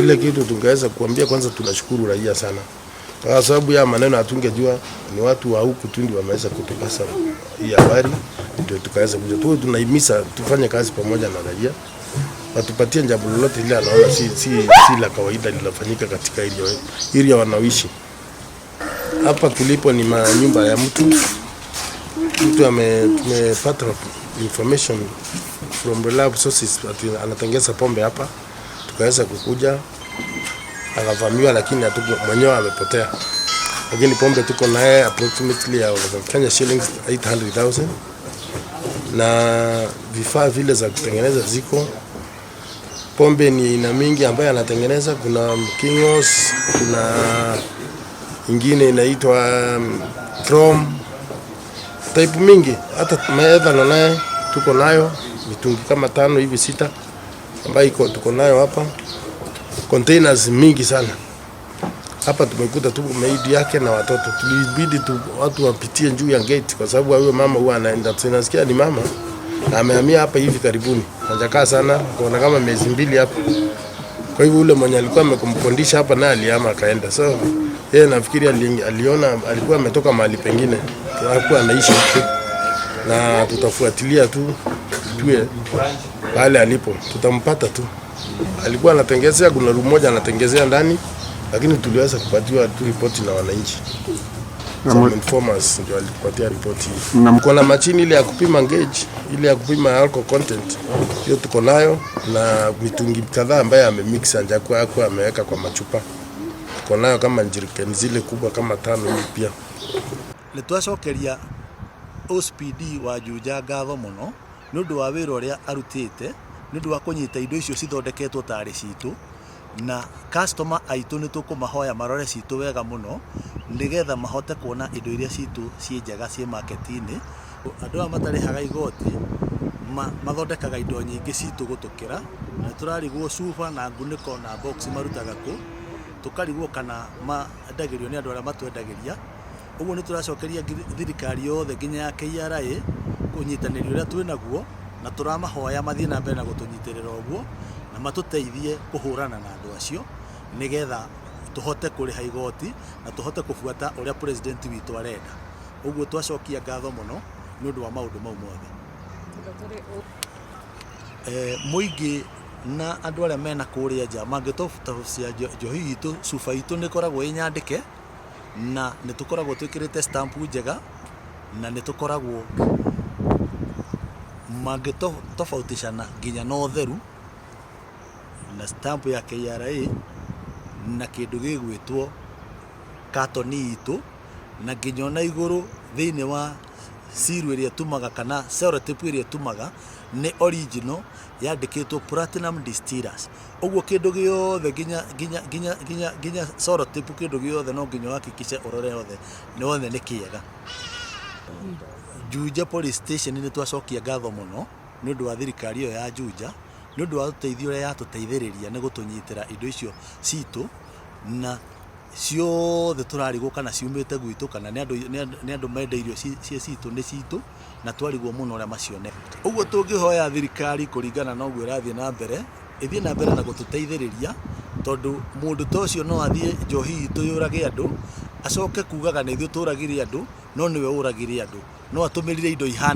Ile kitu tungeweza kuambia, kwanza tunashukuru raia sana, kwa sababu ya maneno hatungejua, ni watu wa huku tu ndio wameweza kutupasa hii habari, ndio tukaweza kuja tu. Tunahimiza tufanye kazi pamoja na raia, watupatie jambo lolote ile anaona si la kawaida linafanyika katika area wanaoishi. Hapa tulipo ni manyumba ya mtu mtu tumepata information from reliable sources ati anatengeza pombe hapa, tukaweza kukuja akavamiwa, lakini hatuko mwenyewe amepotea, lakini pombe tuko naye approximately ya Kenya shillings 800,000 na vifaa vile za kutengeneza ziko. Pombe ni aina mingi ambayo anatengeneza, kuna Kingos, kuna ingine inaitwa Chrome, type mingi, hata ethanol naye tuko nayo mitungi kama tano hivi sita ambayo iko tuko nayo hapa, containers mingi sana hapa. Tumekuta tu maid yake na watoto, tulibidi tu watu wapitie juu ya gate kwa sababu huyo mama huwa anaenda, tunasikia ni mama na amehamia hapa hivi karibuni, hajakaa sana, kuona kama miezi 2 hapa. Kwa hivyo ule mwenye alikuwa amekumkondisha hapa naye alihama akaenda, so yeye nafikiri aliona alikuwa ametoka mahali pengine, hakuwa anaishi huku, na tutafuatilia tu tujue pale alipo, tutampata tu. Alikuwa anatengezea, kuna room moja anatengezea ndani, lakini tuliweza kupatiwa tu ripoti na wananchi. Some informers ndio walitupatia ripoti hii. Kuna machini ile ya kupima gauge, ile ya kupima alcohol content, hiyo tuko nayo, na mitungi kadhaa ambayo amemix hajakuwa hakuwa ameweka kwa machupa. Tuko nayo kama jerrycan zile kubwa kama tano hivi pia. Nĩ twacokeria OCPD wa Juja ngatho mũno nĩ ũndũ wa wĩra ũrĩa arutĩte, nĩ ũndũ wa kũnyita indo icio cithondeketwo tarĩ citũ, na customer aitũ nĩ tũkũmahoya marore citũ wega mũno nĩgetha mahote kuona indo iria citũ ciĩ njega ciĩ market-inĩ. Andũ aya matarĩhaga igoti mathondekaga indo nyingĩ citũ gũtũkĩra, na tũrarigwo cuba na ngunĩko na box marutaga kũ, tũkarigwo kana mendagĩrio nĩ andũ arĩa matwendagĩria. Ũguo nĩ tũracokeria thirikari yothe nginya ya KRA ũnyitanĩri ũrĩa twĩnaguo, na tũramahoya mathiĩ na mbere na gũtũnyitĩrĩra ũguo na matũteithie kũhũrana na andũ acio nĩgetha tũhote kũrĩha igoti na tũhote kũbuata ũrĩa president witũ arenda. Ũguo twacokia ngatho mũno nĩ ũndũ wa maũndũ mau mothe. Mũingĩ na andũ arĩa mena kũrĩa nja mangĩtobautia njohi itũ, cuba itũ nĩ ĩkoragwo ĩ nyandĩke na nĩ tũkoragwo twĩkĩrĩte stamp njega, na nĩ tũkoragwo mangĩtofautishana nginya na ũtheru na stamp ya KRA na kĩndũ gĩgwĩtwo katoni itũ, na nginya ona igũrũ thĩinĩ wa seal ĩrĩa ĩtumaga kana cellotape ĩrĩa ĩtumaga nĩ original yandĩkĩtwo Platinum Distillers. Ũguo kĩndũ gĩothe nginya cellotape, kĩndũ gĩothe no nginya ũhakikishe ũrore yothe nĩ wothe nĩ kĩega. Juja Police Station nĩ twacokia ngatho mũno nĩ ũndũ wa thirikari ĩyo ya Juja, nĩ ũndũ wa ũteithio ũrĩa yatũteithĩrĩria nĩ gũtũnyitĩra indo icio citũ, na ciothe tũrarigwo kana ciumĩte gwitũ kana nĩ andũ mendeirio ciĩ citũ, nĩ citũ, na twarigwo mũno ũrĩa macionete. Ũguo tũngĩhoya thirikari kũringana na ũguo ĩrathiĩ na mbere, ĩthiĩ na mbere na gũtũteithĩrĩria, tondũ mũndũ ta ũcio no athiĩ njohi itũ yũrage andũ, acoke kugaga nĩ ithuĩ tũragire andũ, no nĩwe ũragire andũ, no atũmĩrire indo ihana.